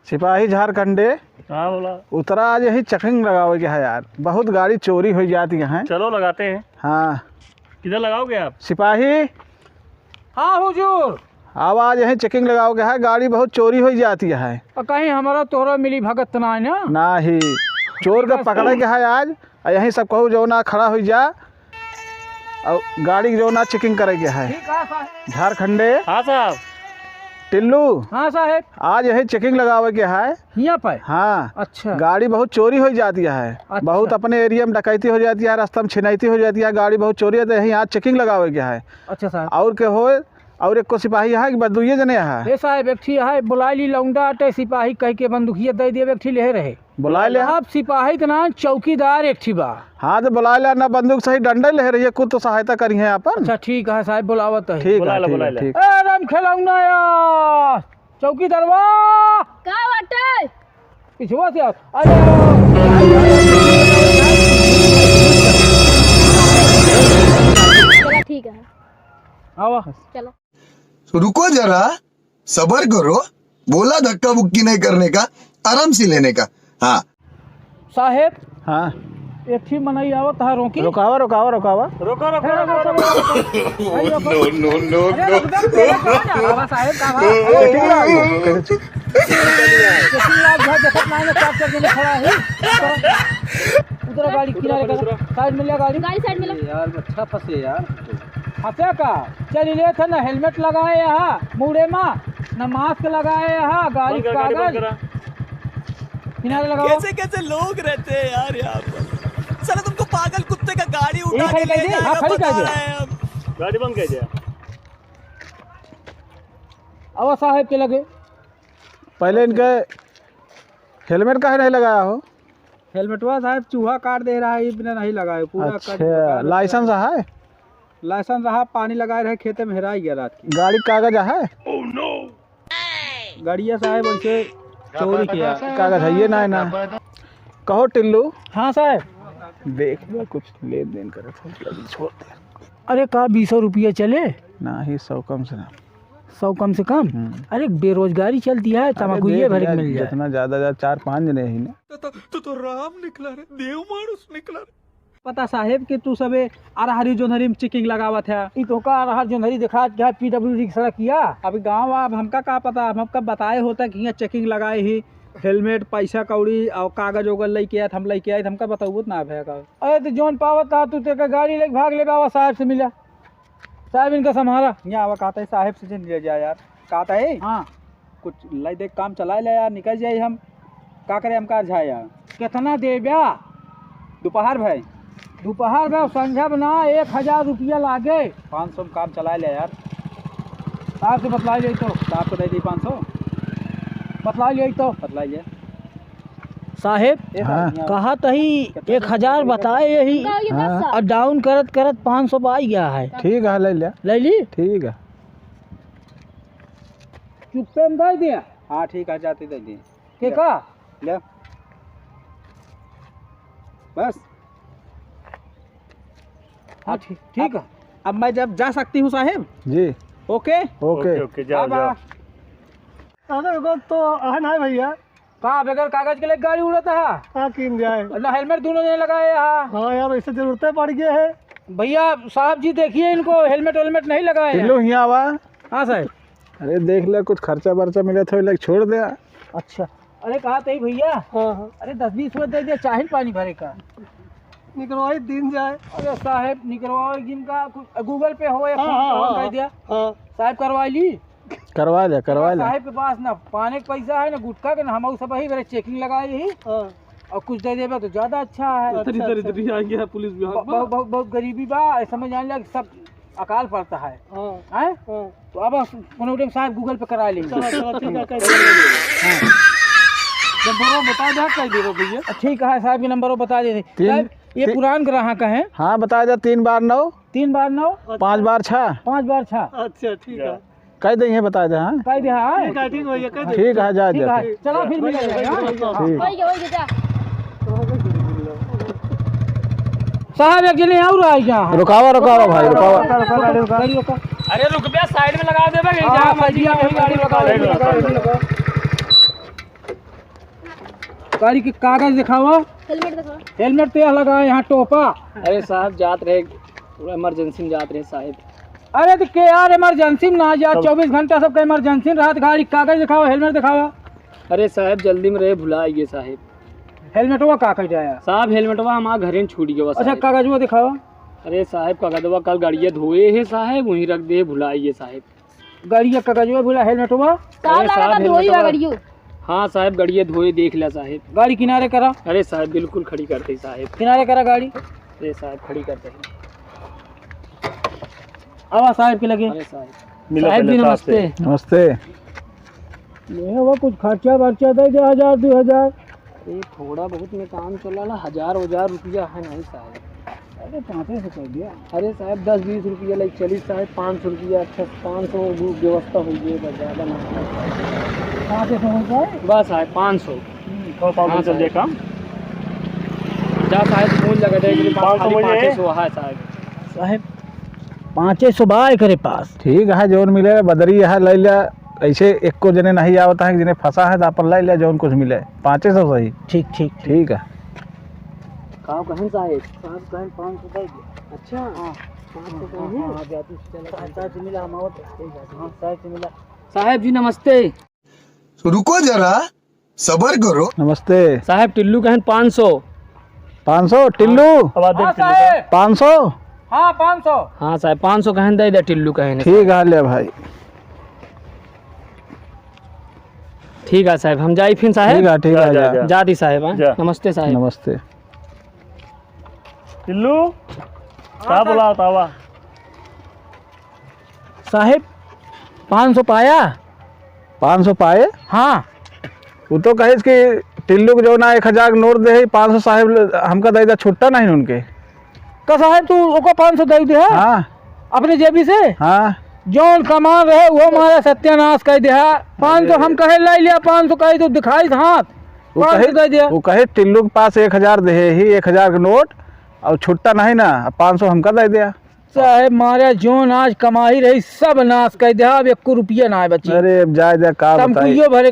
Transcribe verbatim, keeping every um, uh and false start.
सिपाही झारखंडे। हाँ, बोला। उतरा, आज यही checking लगावे के है यार, बहुत गाड़ी चोरी होइ जाती है। चलो, लगाते हैं। हाँ। किधर लगाओगे आप? सिपाही। हाँ हुजूर। अब आज यही checking लगावे के है, गाड़ी बहुत चोरी होइ जाती है। और कहीं हमारा तोहरा मिली भगत ना है ना? नाही, चोर का पकड़े के है आज। आ यहीं सब कहू जौना खड़ा होइ जा, और गाड़ी के जौना checking करे के है। ठीक है साहब। झारखंडे। हाँ साहब। टिल्लू। हाँ साहब। आज यही checking लगावे के है। हियाँ पे? हाँ। अच्छा। गाड़ी बहुत चोरी होइ जाती है। अच्छा। बहुत अपने area में डकैती होइ जाती है, रास्ता में छिनैती होइ जाती है, गाड़ी बहुत चोरी होती है, यहीं आज checking लगावे के है। अच्छा साहब। और के हो, और एक को सिपाही है कि बस दुइये जने है? ए साहब, एक ठी है, बुलाइ ली, लौंडा अटे, सिपाही कह के बंदूकिया दे दिए, एक ठी लेहे रहे। बुलाइ ले। आप सिपाही के नाम चौकीदार एक ठी बा। हाँ, तो बुलाइ ले ना, बंदूक सही डंडे लेहे रहिए, कुछ तो सहायता करिहैं आपन। अच्छा, ठीक है साहब, बुलावत है। ठीक है, बुलाइ ले, ठीक है, बुलाइ ले। ठीक। ए, राम खिलौना यार, चौकीदारवा। का बाटे? पिछुआ से आओ। अरे, आओ। चला, ठीक है। आवा। चला। तो रुको जरा, सबर करो, बोला धक्का मुक्की नहीं करने का, आराम से लेने का। हाँ। साहेब। हाँ। एक ठी मनई आवत हा, रोकी। रोकावा, रोकावा, रोकावा। रोको, रोको, रोको, रोको। भाई, रोको। No, no, no, अरे, no। रुक जा, रुक जा, रुक जा। बाबा साहेब, का बा? अरे, ठीक बा। देखिए, आप यहाँ देखत ना है, चार, चार जने खड़ा है। उधर गाड़ी किनारे कर। Side में ले गाड़ी। गाड़ी side में ले। यार, अच्छा फंसे यार। फंसे का? चल, ले थे ना, helmet लगाए यहाँ, मुड़े मा, ना mask लगाए यहाँ, गाड़ी बंद करा, गाड़ी बंद कागज। करा। किनारे लगाओ। कैसे कैसे लोग रहते हैं यार यहाँ पर। साला तुमको पागल कुत्ते का गाड़ी उठा के ले जाएगा, बता रहे हैं हम। गाड़ी बंद कर दिया। अब साहेब के लगे। पहले इनके helmet काहे नहीं लगाया हो? Helmetवा साहेब चूहा काट दे रहा है, ये बिना नहीं लगाए, पूरा कट गया। अच्छा, license है? License रहा, पानी लगाए रहे, खेते में हेराई गया रात की। गाड़ी कागज है? गाड़िया साहेब ऐसे चोरी किया। कागज है ये ना, ना। कहो टिल्लू। हाँ साहेब। देख लो, कुछ लेन देन करे, फोन किया, अभी छोड़ दे। अरे का बीसो रुपया चले? ना ही, सौ कम से कम। सौ कम से कम? हम्म। अरे बेरोजगारी चलती है, अरे तमाकू ये देख भरे के ले, मिल जाए। जितना ज्यादा ज्यादा चार पाँच जने ही ना। तो, तो, तो, तो राम निकला रे, देव मानुष निकला रे। पता साहेब कि तू सबे अरहरी जोन्हरी में checking लगावत है। ई तोहका अरहर जोन्हरी दिखात क्या PWD की सड़क किया? अभी गाँव अब हमका का पता, अब हमका बताए होता कि यहाँ checking लगाए ही, helmet, पैसा कौड़ी और कागज ओगज लेके आए, हम लेके आए, हमका बताउबो ना भैया का। अरे तो जौन पावत था तू तेका गाड़ी लेके भाग ले बाबा साहेब से मिला। साहेब इनका सम्हारा। यहाँ आवा कहता है साहेब से जिन ले जा यार। कहता है? हाँ। कुछ लाई दे, काम चलाए ले यार, निकल जाए हम। का करे हम का झाए यार। कितना देब्या? दोपहर भए। दोपहर भए, संझा बना, एक हजार रुपया लागे। पाँच सौ में काम चलाए ले यार। साहब से बतला ले तो। साहब को दे दी पाँच सौ। बतला ले तो। बतला ले। साहेब, हाँ। कहा तही एक हजार बताए यही। हाँ। और down करत करत पाँच सौ पे आई गया है। ठीक है, ले ले। ले ली? ठीक है। चुप्पे में दे दिया। हाँ, ठीक है, जाते दे दिए। के ले। का? ले। बस। हाँ, ठीक, ठीक है। अब मैं जब जा सकती हूँ साहेब? जी। OK? OK। OK, OK, जाओ, अब जाओ। आ-, अरे, वो तो है ना भैया। का बगैर कागज के लिए गाड़ी उड़ाता है? का किन जाए? ना helmet दोनों जने लगाए हैं। हाँ यार, ऐसे जरूरत पड़ गया है। भैया साहब जी, देखिए इनको helmet वेलमेट नहीं लगाए हैं। टिल्लू, हियाँ आवा। हाँ साहब। अरे देख ले, कुछ खर्चा बर्चा मिले तो इलाज छोड़ दे। अच्छा, अरे कहा तही भैया। हाँ, हाँ। अरे दस बीस रुपये दे दिया, चाहे पानी भरे का। निकलवाई दिन जाए। अरे साहब, निकलवाओ जिनका कुछ Google Pay हो या हाँ, PhonePe हाँ, हो, हाँ, कर दिया। हाँ। साहब करवा ली। करवा ले, करवा ले। साहेब के पास ना पाने के पैसा है, ना गुटखा के, ना हम सब वही बेरे checking लगाए ही। हाँ। और कुछ दे देबे तो ज्यादा अच्छा है। इधर, अच्छा, इधर, अच्छा। इधर ही आ गया पुलिस विभाग ब-, में। बहुत, बहुत, बहुत गरीबी बा, समझ आने लग सब अकाल पड़ता है। हाँ। हैं? हाँ। तो अब कोनो time साहेब Google Pay करा लेंगे। चलो, चलो, ठीक है, कर देंगे। हाँ। नंबर वो बता दे, कर दे रहो भैया। ठीक है, साहेब के नंबर वो बता दे। तीन, साहेब, ये ती-, पुरान ग्राहक है। हाँ, बता दे, तीन बार नौ। तीन बार नौ। पाँच बार छः। पाँच बार छः। अच्छा, ठीक है। कह देंगे, बता दे, हाँ। कह दे, हाँ। ठीक है, ठीक है भैया, कह दे। ठीक है, जा, ठीक जा। है, चलो फिर मिला जाएगा, हाँ। ठीक। वही, वही, जा। साहब, एक जने और आई जा। रुकावा, रुकावा भाई, रुकावा। रुका, रुका, गाड़ी रुका। गाड़ी रुका। अरे रुक बे, side में लगा दे बे, हाँ, जहाँ मर्जी side में, वहीं गाड़ी रुका, रुका। Side में रुका। गाड़ी के कागज दिखावा। हेलमेट दिखावा। हेलमेट तो यह लगा है, यहाँ टोपा। अरे साहब, जात रहे, थोड़ा इमरजेंसी में जात रहे साहब। अरे तो के यार, इमरजेंसी में ना जा, तब चउबीस घंटा सबका इमरजेंसी रहत। गाड़ी कागज दिखावा, हेलमेट दिखावा। अरे साहब, जल्दी में रहे, भुला गए साहब। हेलमेटवा का कह जाया? साहब, हेलमेटवा हमार घरे में छूट गया अच्छा, साहब। कागजवा दिखावा। अरे साहब, कागजवा कल गाड़िया धोए है साहब, वहीं रख दे, भुला गए साहब। गाड़िया कागजवा भुला, हेलमेटवा? साहब, अरे साहब, लागत धोई बा हेलमेटवा। गाड़ियो। हाँ साहब, गाड़िया धोए, देख लिया साहब। गाड़ी किनारे करा। अरे साहब, बिल्कुल खड़ी करते ही साहब। किनारे करा गाड़ी। अरे साहब, खड़ी करते ही। आवा साहब के लगे। अरे साहब। मिला साहब पहले जी, साहब नमस्ते। से। नमस्ते। ये वो कुछ खर्चा वर्चा दे दे, हजार, दो हजार। ये थोड़ा बहुत में काम चला ला, हजार, हजार रुपया है नहीं साहब। अरे, पाँचे सौ कर दिया। अरे साहब, दस बीस रुपया लाइक चली साहब, पाँच सौ रुपया, अच्छा, पाँच सौ वो व्यवस्था हो गई, बस ज़्यादा ना। पाँचे सौ हो जाए? बस साहब, पाँच सौ। हम्म। तो पाँच सौ हाँ, चल जाए साहब। काम। जा साहब, फोन लगा दे, हम्म। पाँच सौ खाली हो जाए। पाँचे सौ है साहब। साहब, पाँचे सौ बा एकरे पास। ठीक है, जौन मिले, बदरी है, ले ले। ऐसे एको जने नहीं आवत है, जने फंसा है, तो अपन ले ले, जौन कुछ मिले। पाँचे सौ सही। ठीक, ठीक, ठीक। ठीक है। का कहन साहेब? साहब कहन पाँच सौ दे दे। अच्छा। हाँ। पाँच सौ हाँ, कहीं? हाँ, हाँ, जा तू चला। साहब, साहब से मिला, हम आवत। हाँ, साहब से मिला। साहेब जी, नमस्ते। रुको जरा, सबर करो। नमस्ते। साहेब, टिल्लू कहन पाँच सौ। पाँच सौ? टिल्लू? हाँ। आवाज दे हाँ, टिल्लू का। साहेब। पाँच सौ? हाँ, पाँच सौ। हाँ, साहेब, पाँच सौ कहन दे दे, टिल्लू कहन। ठीक है, ले भाई। ठीक है साहेब, हम जाई फिन साहेब। ठीक है, ठीक है, जा, जा। जा। जा दी साहेब, हाँ? जा। नमस्ते साहेब। नमस्ते। टिल्लू, हाँ, का साहेब। बोला बतावा? साहेब, पाँच सौ पाया? पाँच सौ पाए? हाँ। वो तो कहिस कि टिल्लू के जौन एक हजार के नोट दे है, पाँच सौ साहेब ल-, हमका दे दे, छुट्टा नहीं उनके। का साहेब, तू ओका पाँच सौ दे दे, हाँ? हाँ। अपने जेबी से? हाँ। जौन कमान रहे, वो मारे सत्यानाश कर दे, हाँ। पाँच सौ अरे। हम कहे ले लिया, पाँच सौ कहे तो दिखाई हाथ, वो पाँच सौ कहे, दे दिया। वो कहे टिल्लू के पास एक हजार दे ही, एक हजार के नोट, और छुट्टा नहीं ना, अब पाँच सौ हमका दे दिया। साहेब, मारे जौन आज कमाई रही, सब नाश कर दिया, अब एको रुपया ना बची। अरे, अब जाए दे, का बताई? तमकुइयो भरे